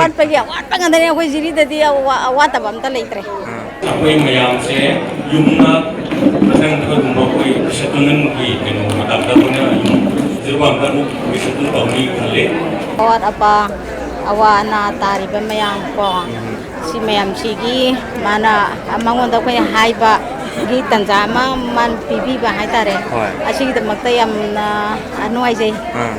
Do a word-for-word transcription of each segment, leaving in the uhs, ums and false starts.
ꯑꯩꯈꯣꯏꯒꯤ ꯑꯋꯥꯠꯄ ꯉꯥꯛꯇꯅꯦ, ꯑꯩꯈꯣꯏ ꯖꯤꯔꯤꯗꯗꯤ ꯑꯋꯥ-, ꯑꯋꯥꯠꯇꯕ ꯑꯝꯇ ꯂꯩꯇ꯭ꯔꯦ꯫ ꯑꯩꯈꯣꯏ ꯃꯌꯥꯝꯁꯦ ꯌꯨꯝꯅ ꯃꯊꯪ ꯑꯩꯈꯣꯏꯒꯨꯝꯕ ꯑꯩꯈꯣꯏ resettlement ꯀꯤ ꯀꯩꯅꯣ ꯃꯇꯝꯗ ꯑꯩꯈꯣꯏꯅ ꯌꯨꯝ ꯖꯤꯔꯤꯕꯥꯝꯗ ꯑꯃꯨꯛ resettle ꯇꯧꯅꯤ ꯈꯜꯂꯦ꯫ ꯑꯋꯥꯠ ꯑꯄꯥ, ꯑꯋꯥ ꯑꯅꯥ ꯇꯥꯔꯤꯕ ꯃꯌꯥꯝ ꯀꯣ, ꯁꯤ ꯃꯌꯥꯝꯁꯤꯒꯤ ꯃꯥꯅ, ꯃꯉꯣꯟꯗ ꯑꯩꯈꯣꯏꯅ ꯍꯥꯏꯕꯒꯤ ꯇꯥꯟꯖꯥ ꯑꯃ ꯃꯥꯅ ꯄꯤꯕꯤꯕ ꯍꯥꯏꯇꯥꯔꯦ꯫ ꯍꯣꯏ꯫ ꯑꯁꯤꯒꯤꯗꯃꯛꯇ ꯌꯥꯝꯅ ꯅꯨꯡꯉꯥꯏꯖꯩ꯫ ꯑꯥ꯫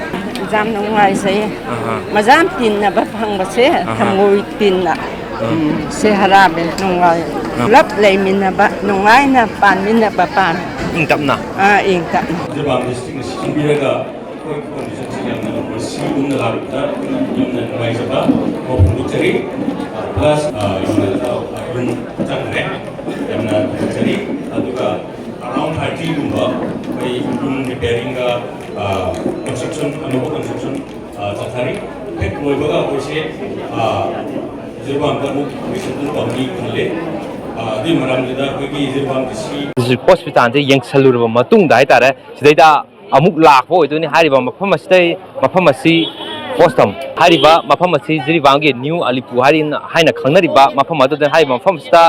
ꯌꯥꯝ ꯅꯨꯡꯉꯥꯏꯖꯩ꯫ ꯑꯍꯥ꯫ ꯃꯖꯥꯝ ꯇꯤꯟꯅꯕ ꯐꯪꯕꯁꯦ ꯑꯍꯥ꯫ ꯊꯃꯣꯏ ꯇꯤꯟꯅ, ꯑꯥ꯫ ꯎꯝ, ꯁꯦ ꯍꯔꯥꯕꯦ ꯅꯨꯡꯉꯥꯏ꯫ ꯑꯥ꯫ ꯄꯨꯂꯞ ꯂꯩꯃꯤꯟꯅꯕ, ꯅꯨꯡꯉꯥꯏꯅ ꯄꯥꯟꯃꯤꯟꯅꯕ ꯄꯥꯝꯃꯤ꯫ ꯏꯪ ꯇꯞꯅ꯫ ꯑꯥ, ꯏꯪ ꯇꯞꯅ꯫ ꯖꯤꯔꯤꯕꯥꯝ district ꯑꯁꯤ ꯁꯤꯟꯕꯤꯔꯒ ꯑꯩꯈꯣꯏ condition ꯁꯤ ꯌꯥꯝꯅ ꯃꯁꯤꯒꯨꯝꯅ ꯂꯥꯛꯄꯗ ꯌꯥꯝꯅ ꯅꯨꯡꯉꯥꯏꯖꯕ ꯐꯣꯡꯗꯣꯛꯆꯔꯤ꯫ Plus, ꯑ, ꯌꯥꯝꯅ, ꯑ, ꯌꯨꯝ ꯆꯪꯈ꯭ꯔꯦ꯫ ꯌꯥꯝꯅ ꯊꯥꯒꯠꯆꯔꯤ꯫ ꯑꯗꯨꯒ around thirty ꯒꯨꯝꯕ ꯑꯩꯈꯣꯏ ꯌꯨꯝ repairing ꯒ, ꯑ, construction, ꯑꯅꯧꯕ construction, ꯑ, ꯆꯠꯊꯔꯤ꯫ ꯍꯦꯛ ꯂꯣꯏꯕꯒ ꯑꯩꯈꯣꯏꯁꯦ, ꯑ, ꯖꯤꯔꯤꯕꯥꯝꯗ ꯑꯃꯨꯛ resettle ꯇꯧꯅꯤ ꯈꯜꯂꯦ꯫ ꯑ, ꯑꯗꯨꯒꯤ ꯃꯔꯝꯁꯤꯗ ꯑꯩꯈꯣꯏꯒꯤ ꯖꯤꯔꯤꯕꯥꯝ D C hospital ꯁꯦ ꯌꯦꯡꯁꯜꯂꯨꯔꯕ ꯃꯇꯨꯡꯗ ꯍꯥꯏꯇꯥꯔꯦ, ꯁꯤꯗꯩꯗ ꯑꯃꯨꯛ ꯂꯥꯛꯄ ꯑꯣꯏꯗꯣꯏꯅꯤ꯫ ꯍꯥꯏꯔꯤꯕ ꯃꯐꯝ ꯑꯁꯤꯗ, ꯃꯐꯝ ꯑꯁꯤ ꯄꯣꯁꯇꯝ ꯍꯥꯏꯔꯤꯕ ꯃꯐꯝ ꯑꯁꯤ ꯖꯤꯔꯤꯕꯥꯝꯒꯤ ꯅ꯭ꯌꯨ ꯑꯂꯤꯄꯨꯔ ꯍꯥꯏꯅ, ꯍꯥꯏꯅ ꯈꯪꯅꯔꯤꯕ ꯃꯐꯝ ꯑꯗꯨꯗ, ꯍꯥꯏꯔꯤꯕ ꯃꯐꯝ ꯑꯁꯤꯗ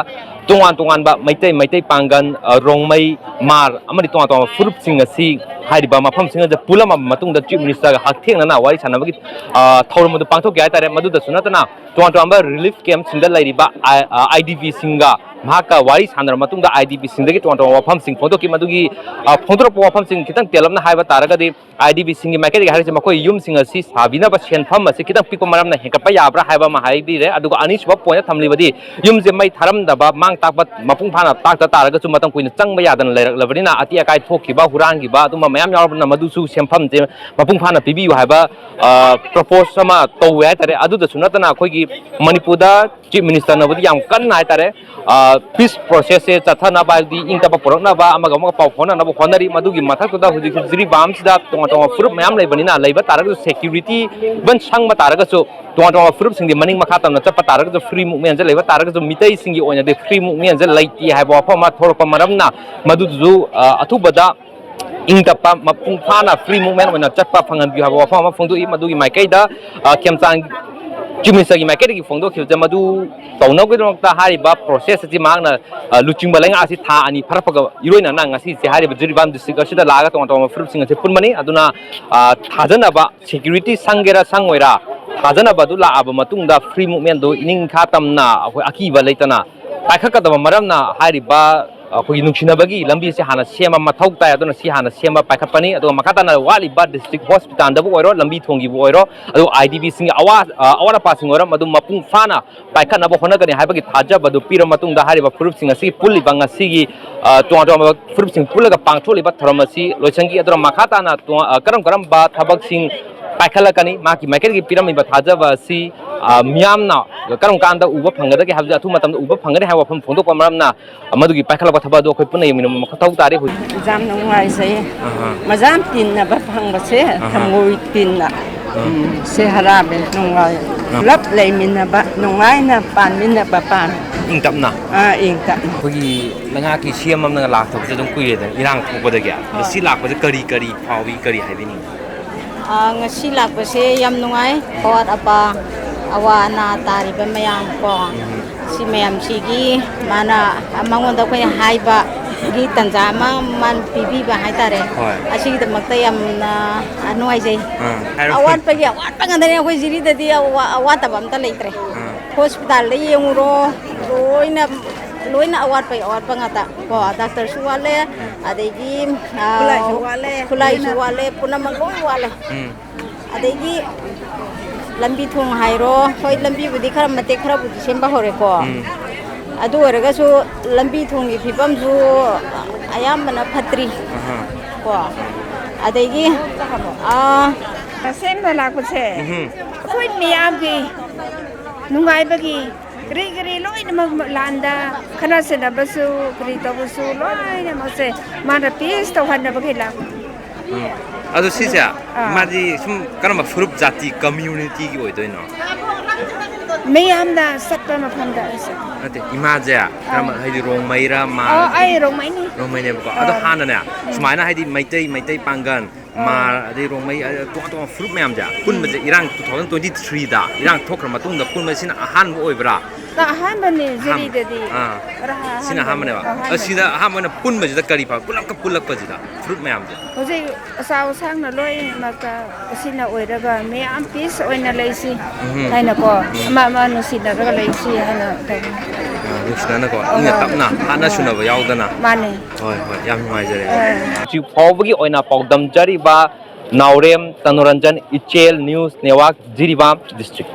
ꯇꯣꯉꯥꯟ ꯇꯣꯉꯥꯟꯕ ꯃꯩꯇꯩ, ꯃꯩꯇꯩ ꯄꯥꯡꯒꯜ, ꯑ, ꯔꯣꯡꯃꯩ, ꯃꯥꯔ ꯑꯃꯗꯤ ꯇꯣꯉꯥꯟ ꯇꯣꯉꯥꯟꯕ ꯐꯨꯔꯨꯞꯁꯤꯡ ꯑꯁꯤ ꯍꯥꯏꯔꯤꯕ ꯃꯐꯝꯁꯤꯡ ꯑꯁꯤꯗ ꯄꯨꯜꯂꯝꯃꯕ ꯃꯇꯨꯡꯗ Chief Minister ꯒ ꯍꯛꯊꯦꯡꯅꯅ ꯋꯥꯔꯤ ꯁꯥꯟꯅꯕꯒꯤ, ꯑ, ꯊꯧꯔꯝ ꯑꯗꯨ ꯄꯥꯡꯊꯣꯛꯀꯦ ꯍꯥꯏꯇꯥꯔꯦ꯫ ꯃꯗꯨꯗꯁꯨ ꯅꯠꯇꯅ ꯇꯣꯉꯥꯟ ꯇꯣꯉꯥꯟꯕ relief camp ꯁꯤꯡꯗ ꯂꯩꯔꯤꯕ ꯑꯥꯏ-, ꯑ, IDP ꯁꯤꯡꯒ ꯃꯍꯥꯛꯀ ꯋꯥꯔꯤ ꯁꯥꯟꯅꯔꯕ ꯃꯇꯨꯡꯗ IDP ꯁꯤꯡꯗꯒꯤ ꯇꯣꯉꯥꯟ ꯇꯣꯉꯥꯟꯕ ꯋꯥꯐꯝꯁꯤꯡ ꯐꯣꯡꯗꯣꯛꯈꯤ꯫ ꯃꯗꯨꯒꯤ, ꯑ, ꯐꯣꯡꯗꯣꯔꯛꯄ ꯋꯥꯐꯝꯁꯤꯡ ꯈꯤꯇꯪ ꯇꯦꯜꯂꯞꯅ ꯍꯥꯏꯕ ꯇꯥꯔꯒꯗꯤ, IDP ꯁꯤꯡꯒꯤ ꯃꯥꯏꯀꯩꯗꯒꯤ ꯍꯥꯏꯔꯤꯁꯦ ꯃꯈꯣꯏ ꯌꯨꯝꯁꯤꯡ ꯑꯁꯤ ꯁꯥꯕꯤꯅꯕ ꯁꯦꯟꯐꯝ ꯑꯁꯤ ꯈꯤꯇꯪ ꯄꯤꯛꯄ ꯃꯔꯝꯅ ꯍꯦꯟꯒꯠꯄ ꯌꯥꯕ꯭ꯔꯥ ꯍꯥꯏꯕ ꯑꯃ ꯍꯥꯏꯕꯤꯔꯦ꯫ ꯑꯗꯨꯒ ꯑꯅꯤꯁꯨꯕ point ꯊꯝꯂꯤꯕꯗꯤ ꯌꯨꯝꯁꯦ ꯃꯩ ꯊꯥꯔꯝꯗꯕ ꯃꯥꯡ ꯇꯥꯛꯄ ꯃꯄꯨꯡ ꯐꯥꯅ ꯇꯥꯛꯇ ꯇꯥꯔꯒꯁꯨ ꯃꯇꯝ ꯀꯨꯏꯅ ꯆꯪꯕ ꯌꯥꯗꯅ ꯂꯩꯔꯛꯂꯕꯅꯤꯅ ꯑꯇꯦꯛ ꯑꯀꯥꯏ ꯊꯣꯛꯈꯤꯕ, ꯍꯨꯔꯥꯟꯈꯤꯕ ꯑꯗꯨꯝꯕ ꯃꯌꯥꯝ ꯌꯥꯎꯔꯕꯅꯤꯅ ꯃꯗꯨꯁꯨ ꯁꯦꯟꯐꯝꯁꯦ ꯃꯄꯨꯡ ꯐꯥꯅ ꯄꯤꯕꯤꯌꯨ ꯍꯥꯏꯕ, ꯑ, propose ꯑꯃ ꯇꯧꯋꯦ ꯍꯥꯏꯇꯥꯔꯦ꯫ ꯑꯗꯨꯗꯁꯨ ꯅꯠꯇꯅ ꯑꯩꯈꯣꯏꯒꯤ ꯃꯅꯤꯄꯨꯔꯗ Chief Minister ꯅꯕꯨꯗꯤ ꯌꯥꯝ ꯀꯟꯅ ꯍꯥꯏꯇꯥꯔꯦ, ꯑ, peace process ꯁꯦ ꯆꯠꯊꯅꯕ ꯍꯥꯏꯕꯗꯤ ꯏꯪ ꯇꯞꯄ ꯄꯨꯔꯛꯅꯕ ꯑꯃꯒ ꯑꯃꯒ ꯄꯥꯎ ꯐꯥꯎꯅꯅꯕ ꯍꯣꯠꯅꯔꯤ꯫ ꯃꯗꯨꯒꯤ ꯃꯊꯛꯇꯨꯗ ꯍꯧꯖꯤꯛ ꯖꯤꯔꯤꯕꯥꯝꯁꯤꯗ ꯇꯣꯉꯥꯟ ꯇꯣꯉꯥꯟꯕ ꯐꯨꯔꯨꯞ ꯃꯌꯥꯝ ꯂꯩꯕꯅꯤꯅ, ꯂꯩꯕ ꯇꯥꯔꯒꯁꯨ security even ꯁꯪꯕ ꯇꯥꯔꯒꯁꯨ, ꯇꯣꯉꯥꯟ ꯇꯣꯉꯥꯟꯕ ꯐꯨꯔꯨꯞꯁꯤꯡꯗꯤ ꯃꯅꯤꯡ ꯃꯈꯥ ꯇꯝꯅ ꯆꯠꯄ ꯇꯥꯔꯒꯁꯨ free movement ꯁꯦ ꯂꯩꯕ ꯇꯥꯔꯒꯁꯨ ꯃꯤꯇꯩꯁꯤꯡꯒꯤ ꯑꯣꯏꯅꯗꯤ free movement ꯁꯦ ꯂꯩꯇꯦ ꯍꯥꯏꯕ ꯋꯥꯐꯝ ꯑꯃ ꯊꯣꯛꯂꯛꯄ ꯃꯔꯝꯅ ꯃꯗꯨꯗꯨꯁꯨ, ꯑ, ꯑꯊꯨꯕꯗ ꯏꯪ ꯇꯞꯄ ꯃꯄꯨꯡ ꯐꯥꯅ free movement ꯑꯣꯏꯅ ꯆꯠꯄ ꯐꯪꯍꯟꯕꯤꯌꯨ ꯍꯥꯏꯕ ꯋꯥꯐꯝ ꯑꯃ ꯐꯣꯡꯗꯣꯛꯏ꯫ ꯃꯗꯨꯒꯤ ꯃꯥꯏꯀꯩꯗ, ꯑ, ꯈꯦꯝꯆꯥꯡ ꯆꯤꯐ ꯃꯤꯅꯤꯁꯇꯔꯒꯤ ꯃꯥꯏꯀꯩꯗꯒꯤ ꯐꯣꯡꯗꯣꯛꯈꯤꯕꯁꯦ ꯃꯗꯨ ꯇꯧꯅꯕꯒꯤꯗꯃꯛꯇ ꯍꯥꯏꯔꯤꯕ ꯄ꯭ꯔꯣꯁꯦꯁ ꯑꯁꯤ ꯃꯍꯥꯛꯅ, ꯑ, ꯂꯨꯆꯤꯡꯕ ꯂꯩꯉꯥꯛ ꯑꯁꯤ ꯊꯥ ꯑꯅꯤ ꯐꯥꯔꯛꯄꯒ ꯏꯔꯣꯏꯅꯅ ꯉꯁꯤꯁꯦ ꯍꯥꯏꯔꯤꯕ ꯖꯤꯔꯤꯕꯥꯝ ꯗꯤꯁꯇ꯭ꯔꯤꯛ ꯑꯁꯤꯗ ꯂꯥꯛꯑꯒ ꯇꯣꯉꯥꯟ ꯇꯣꯉꯥꯟꯕ ꯐꯨꯔꯨꯞꯁꯤꯡ ꯑꯁꯤ ꯄꯨꯟꯕꯅꯤ꯫ ꯑꯗꯨꯅ, ꯑ, ꯊꯥꯖꯅꯕ ꯁꯦꯀ꯭ꯌꯨꯔꯤꯇꯤ ꯁꯪꯒꯦꯔꯥ ꯁꯪꯉꯣꯏꯔꯥ, ꯊꯥꯖꯅꯕꯗꯨ ꯂꯥꯛꯑꯕ ꯃꯇꯨꯡꯗ ꯐ꯭ꯔꯤ ꯃꯨꯞꯃꯦꯟꯗꯨ ꯏꯅꯤꯡꯈꯥ ꯇꯝꯅ ꯑꯩꯈꯣꯏ ꯑꯀꯤꯕ ꯂꯩꯇꯅ ꯄꯥꯏꯈꯠꯀꯗꯕ ꯃꯔꯝꯅ ꯍꯥꯏꯔꯤꯕ ꯑꯩꯈꯣꯏꯒꯤ ꯅꯨꯡꯁꯤꯅꯕꯒꯤ ꯂꯝꯕꯤꯁꯦ ꯍꯥꯟꯅ ꯁꯦꯝꯕ ꯃꯊꯧ ꯇꯥꯏ꯫ ꯑꯗꯨꯅ ꯁꯤ ꯍꯥꯟꯅ ꯁꯦꯝꯕ ꯄꯥꯏꯈꯠꯄꯅꯤ꯫ ꯑꯗꯨꯒ ꯃꯈꯥ ꯇꯥꯅ ꯋꯥꯠꯂꯤꯕ ꯗꯤꯁꯇ꯭ꯔꯤꯛ ꯍꯣꯁꯄꯤꯇꯥꯜꯗꯕꯨ ꯑꯣꯏꯔꯣ, ꯂꯝꯕꯤ ꯊꯣꯡꯒꯤꯕꯨ ꯑꯣꯏꯔꯣ, ꯑꯗꯨ ꯑꯥꯏ ꯗꯤ ꯕꯤꯁꯤꯡꯒꯤ ꯑꯋꯥ-, ꯑ, ꯑꯋꯥꯠ ꯑꯄꯥꯁꯤꯡ ꯑꯣꯏꯔꯣ, ꯃꯗꯨ ꯃꯄꯨꯡ ꯐꯥꯅ ꯄꯥꯏꯈꯠꯅꯕ ꯍꯣꯠꯅꯒꯅꯤ ꯍꯥꯏꯕꯒꯤ ꯊꯥꯖꯕꯗꯨ ꯄꯤꯔꯕ ꯃꯇꯨꯡꯗ ꯍꯥꯏꯔꯤꯕ ꯐꯨꯔꯨꯞꯁꯤꯡ ꯑꯁꯤ ꯄꯨꯜꯂꯤꯕ ꯉꯁꯤꯒꯤ, ꯑ, ꯇꯣꯉꯥꯟ ꯇꯣꯉꯥꯟꯕ ꯐꯨꯔꯨꯞꯁꯤꯡ ꯄꯨꯜꯂꯒ ꯄꯥꯡꯊꯣꯛꯂꯤꯕ ꯊꯧꯔꯝ ꯑꯁꯤ ꯂꯣꯏꯁꯤꯟꯈꯤ꯫ ꯑꯗꯨꯅ ꯃꯈꯥ ꯇꯥꯅ ꯇꯣꯉꯥꯟ-, ꯑ, ꯀꯔꯝ ꯀꯔꯝꯕ ꯊꯕꯛꯁꯤꯡ ꯄꯥꯏꯈꯠꯂꯛꯀꯅꯤ, ꯃꯍꯥꯛꯀꯤ ꯃꯥꯏꯀꯩꯗꯒꯤ ꯄꯤꯔꯝꯃꯤꯕ ꯊꯥꯖꯕ ꯑꯁꯤ, ꯑ, ꯃꯤꯌꯥꯝꯅ ꯀꯔꯝ ꯀꯥꯟꯗ ꯎꯕ ꯐꯪꯒꯗꯒꯦ ꯍꯥꯏꯕꯁꯤ ꯑꯊꯨꯕ ꯃꯇꯝꯗ ꯎꯕ ꯐꯪꯒꯅꯤ ꯍꯥꯏꯕ ꯋꯥꯐꯝ ꯐꯣꯡꯗꯣꯛꯄ ꯃꯔꯝꯅ ꯃꯗꯨꯒꯤ ꯄꯥꯏꯈꯠꯂꯛꯄ ꯊꯕꯛ ꯑꯗꯨ ꯑꯩꯈꯣꯏ ꯄꯨꯟꯅ ꯌꯦꯡꯃꯤꯟꯅꯕ ꯃꯊꯧ ꯇꯥꯔꯦ꯫ ꯍꯧꯖꯤꯛ ꯌꯥꯝ ꯅꯨꯡꯉꯥꯏꯖꯩ꯫ ꯑꯍꯥ꯫ ꯃꯖꯥꯝ ꯇꯤꯟꯅꯕ ꯐꯪꯕꯁꯦ ꯑꯍꯥ꯫ ꯊꯃꯣꯏ ꯇꯤꯟꯅ꯫ ꯑꯥ꯫ ꯎꯝ, ꯁꯦ ꯍꯔꯥꯕꯦ ꯅꯨꯡꯉꯥꯏ꯫ ꯑꯥ꯫ ꯄꯨꯂꯞ ꯂꯩꯃꯤꯟꯅꯕ, ꯅꯨꯡꯉꯥꯏꯅ ꯄꯥꯟꯃꯤꯟꯅꯕ ꯄꯥꯝꯃꯤ꯫ ꯏꯪ ꯇꯞꯅ꯫ ꯑꯥ, ꯏꯪ ꯇꯞꯅ꯫ ꯑꯩꯈꯣꯏꯒꯤ ꯂꯩꯉꯥꯛꯀꯤ ꯁꯤ ꯑꯦꯝ ꯑꯃꯅ ꯂꯥꯛꯇꯕꯁꯦ ꯑꯗꯨꯝ ꯀꯨꯏꯔꯦꯗꯅ, ꯏꯔꯥꯡ ꯊꯣꯛꯄꯗꯒꯤ꯫ ꯑꯗꯣ ꯍꯣꯏ꯫ ꯁꯤ ꯂꯥꯛꯄꯁꯦ ꯀꯔꯤ ꯀꯔꯤ ꯐꯥꯎꯏ, ꯀꯔꯤ ꯍꯥꯏꯕꯤꯅꯤꯡꯉꯤ? ꯑꯥ, ꯉꯁꯤ ꯂꯥꯛꯄꯁꯦ ꯌꯥꯝ ꯅꯨꯡꯉꯥꯏ꯫ ꯑꯋꯥꯠ ꯑꯄꯥ, ꯑꯋꯥ ꯑꯅꯥ ꯇꯥꯔꯤꯕ ꯃꯌꯥꯝ ꯀꯣ, ꯎꯝ꯫ ꯁꯤ ꯃꯌꯥꯝꯁꯤꯒꯤ ꯃꯥꯅ, ꯃꯉꯣꯟꯗ ꯑꯩꯈꯣꯏꯅ ꯍꯥꯏꯕꯒꯤ ꯇꯥꯟꯖꯥ ꯑꯃ ꯃꯥꯅ ꯄꯤꯕꯤꯕ ꯍꯥꯏꯇꯥꯔꯦ꯫ ꯍꯣꯏ꯫ ꯑꯁꯤꯒꯤꯗꯃꯛꯇ ꯌꯥꯝꯅ ꯅꯨꯡꯉꯥꯏꯖꯩ꯫ ꯑꯥ, ꯍꯥꯏꯔꯣ꯫ ꯑꯋꯥꯠꯄꯒꯤ ꯑꯋꯥꯠꯄ ꯉꯥꯛꯇꯅꯦ ꯑꯩꯈꯣꯏ ꯖꯤꯔꯤꯗꯗꯤ, ꯑꯋꯥ-, ꯑꯋꯥꯠꯇꯕ ꯑꯝꯇ ꯂꯩꯇ꯭ꯔꯦ꯫ ꯑꯥ꯫ ꯍꯣꯁꯄꯤꯇꯥꯜꯗ ꯌꯦꯡꯉꯨꯔꯣ, ꯂꯣꯏꯅ, ꯂꯣꯏꯅ ꯑꯋꯥꯠꯄꯒꯤ ꯑꯋꯥꯠꯄ ꯉꯥꯛꯇ ꯀꯣ, ꯗꯥꯛꯇꯔꯁꯨ ꯋꯥꯠꯂꯦ, ꯎꯝ꯫ ꯑꯗꯒꯤ, ꯑꯥ, ꯈꯨꯠꯂꯥꯏꯁꯨ ꯋꯥꯠꯂꯦ, ꯈꯨꯠꯂꯥꯏꯁꯨ ꯂꯣꯏꯅ꯫ ꯋꯥꯠꯂꯦ, ꯄꯨꯝꯅꯃꯛ ꯂꯣꯏ ꯋꯥꯠꯂꯦ꯫ ꯎꯝ꯫ ꯑꯗꯒꯤ ꯂꯝꯕꯤ ꯊꯣꯡ ꯍꯥꯏꯔꯣ, ꯍꯣꯏ, ꯂꯝꯕꯤꯕꯨꯗꯤ ꯈꯔ ꯃꯇꯦꯛ ꯈꯔꯕꯨꯗꯤ ꯁꯦꯝꯕ ꯍꯧꯔꯦꯀꯣ꯫ ꯎꯝ꯫ ꯑꯗꯨ ꯑꯣꯏꯔꯒꯁꯨ ꯂꯝꯕꯤ ꯊꯣꯡꯒꯤ ꯐꯤꯕꯝꯁꯨ ꯑꯌꯥꯝꯕꯅ ꯐꯠꯇ꯭ꯔꯤ꯫ ꯑꯍꯥ꯫ ꯀꯣ꯫ ꯑꯗꯒꯤ, ꯑꯥ, ꯇꯁꯦꯡꯅ ꯂꯥꯛꯄꯁꯦ, ꯎꯝꯍꯨꯝ꯫ ꯑꯩꯈꯣꯏ ꯃꯤꯌꯥꯝꯒꯤ ꯅꯨꯡꯉꯥꯏꯕꯒꯤ ꯀꯔꯤ ꯀꯔꯤ ꯂꯣꯏꯅꯃꯛ ꯂꯥꯟꯗ ꯈꯠꯅ ꯆꯩꯅꯕꯁꯨ ꯀꯔꯤ ꯇꯧꯕꯁꯨ ꯂꯣꯏꯅꯃꯛꯁꯦ ꯃꯥꯅ ꯄꯤꯁ ꯇꯧꯍꯟꯅꯕꯒꯤ ꯂꯥꯛꯄꯅꯤ꯫ ꯎꯝ꯫ ꯑꯗꯣ ꯁꯤꯁꯦ, ꯑꯥ꯫ ꯃꯥꯗꯤ ꯁꯨꯝ ꯀꯔꯝꯕ ꯐꯨꯔꯨꯞ ꯖꯥꯇꯤ ꯀꯝꯃ꯭ꯌꯨꯅꯤꯇꯤꯒꯤ ꯑꯣꯏꯗꯣꯏꯅꯣ? ꯃꯌꯥꯝꯅ ꯆꯠꯄ ꯃꯐꯝꯗ ꯑꯩꯁꯦ꯫ ꯅꯠꯇꯦ, ꯏꯃꯥꯁꯦ ꯀꯔꯝꯕ, ꯑꯥ꯫ ꯍꯥꯏꯗꯤ ꯔꯣꯡꯃꯩꯔꯥ, ꯃꯥ-, ꯑꯣ, ꯑꯩ ꯔꯣꯡꯃꯩꯅꯤ꯫ ꯔꯣꯡꯃꯩꯅꯦꯕꯀꯣ꯫ ꯑꯗꯣ ꯑꯥ꯫ ꯍꯥꯟꯅꯅꯦ, ꯎꯝ꯫ ꯁꯨꯃꯥꯏꯅ ꯍꯥꯏꯗꯤ ꯃꯩꯇꯩ, ꯃꯩꯇꯩ ꯄꯥꯡꯒꯜ, ꯃꯥ, ꯑꯗꯩ ꯔꯣꯡꯃꯩ, ꯑ, ꯇꯣꯉꯥꯟ ꯇꯣꯉꯥꯟꯕ ꯐꯨꯔꯨꯞ ꯃꯌꯥꯝꯁꯦ ꯄꯨꯟꯕꯁꯦ ꯏꯔꯥꯡ ꯇꯨ ꯊꯥꯎꯖꯟ ꯇ꯭ꯋꯦꯟꯇꯤ ꯊ꯭ꯔꯤꯗ ꯏꯔꯥꯡ ꯊꯣꯛꯈ꯭ꯔ ꯃꯇꯨꯡꯗ ꯄꯨꯟꯕꯁꯤꯅ ꯑꯍꯥꯟꯕ ꯑꯣꯏꯕ꯭ꯔꯥ? ꯅ ꯑꯍꯥꯟꯕꯅꯦ꯫ ꯑꯍꯥꯟꯕ꯫ ꯖꯤꯔꯤꯗꯗꯤ꯫ ꯑꯥ꯫ ꯄꯨꯔꯥ ꯁꯤꯅ ꯑꯍꯥꯟꯕꯅꯦ꯫ ꯑꯍꯥꯟꯕꯅꯦꯕ꯫ ꯑꯍꯥꯟꯕꯅꯦ꯫ ꯑꯁꯤꯗ ꯑꯍꯥꯟꯕ ꯑꯣꯏꯅ ꯄꯨꯟꯕꯁꯤꯗ ꯀꯔꯤ ꯐꯥꯎ? ꯄꯨꯂꯞꯀ ꯄꯨꯜꯂꯛꯄꯁꯤꯗ ꯐꯨꯔꯨꯞ ꯃꯌꯥꯝꯁꯦ꯫ ꯍꯧꯖꯤꯛ ꯑꯆꯧ ꯑꯁꯥꯡꯅ ꯂꯣꯏꯅꯃꯛꯇ ꯑꯁꯤꯅ ꯑꯣꯏꯔꯒ ꯃꯌꯥꯝ ꯄꯤꯁ ꯑꯣꯏꯅ ꯂꯩꯁꯤ ꯎꯝ꯫ ꯍꯥꯏꯅꯀꯣ, ꯎꯝ꯫ ꯑꯃ ꯑꯃ ꯅꯨꯡꯁꯤꯅꯔꯒ ꯂꯩꯁꯤ ꯍꯥꯏꯅ ꯇꯧꯕꯅꯤ꯫ ꯑꯥ, ꯅꯨꯡꯁꯤꯅꯅꯀꯣ, ꯏꯪꯅ ꯍꯣꯏ꯫ ꯇꯞꯅ, ꯍꯥꯠꯅ ꯍꯣꯏ꯫ ꯁꯨꯅꯕ ꯌꯥꯎꯗꯅ꯫ ꯃꯥꯅꯦ꯫ ꯍꯣꯏ, ꯍꯣꯏ, ꯌꯥꯝ ꯅꯨꯡꯉꯥꯏꯖꯔꯦ꯫ ꯑꯥ꯫ ꯍꯧꯖꯤꯛ ꯐꯥꯎꯕꯒꯤ ꯑꯣꯏꯅ ꯄꯥꯎꯗꯝꯖꯔꯤꯕ ꯅꯥꯎꯔꯦꯝ ꯇꯅꯨꯔꯟꯖꯟ, ꯏꯆꯦꯜ ꯅ꯭ꯌꯨꯁ ꯅꯦꯠꯋꯥꯔꯛ, ꯖꯤꯔꯤꯕꯥꯝ ꯗꯤꯁꯇ꯭ꯔꯤꯛ꯫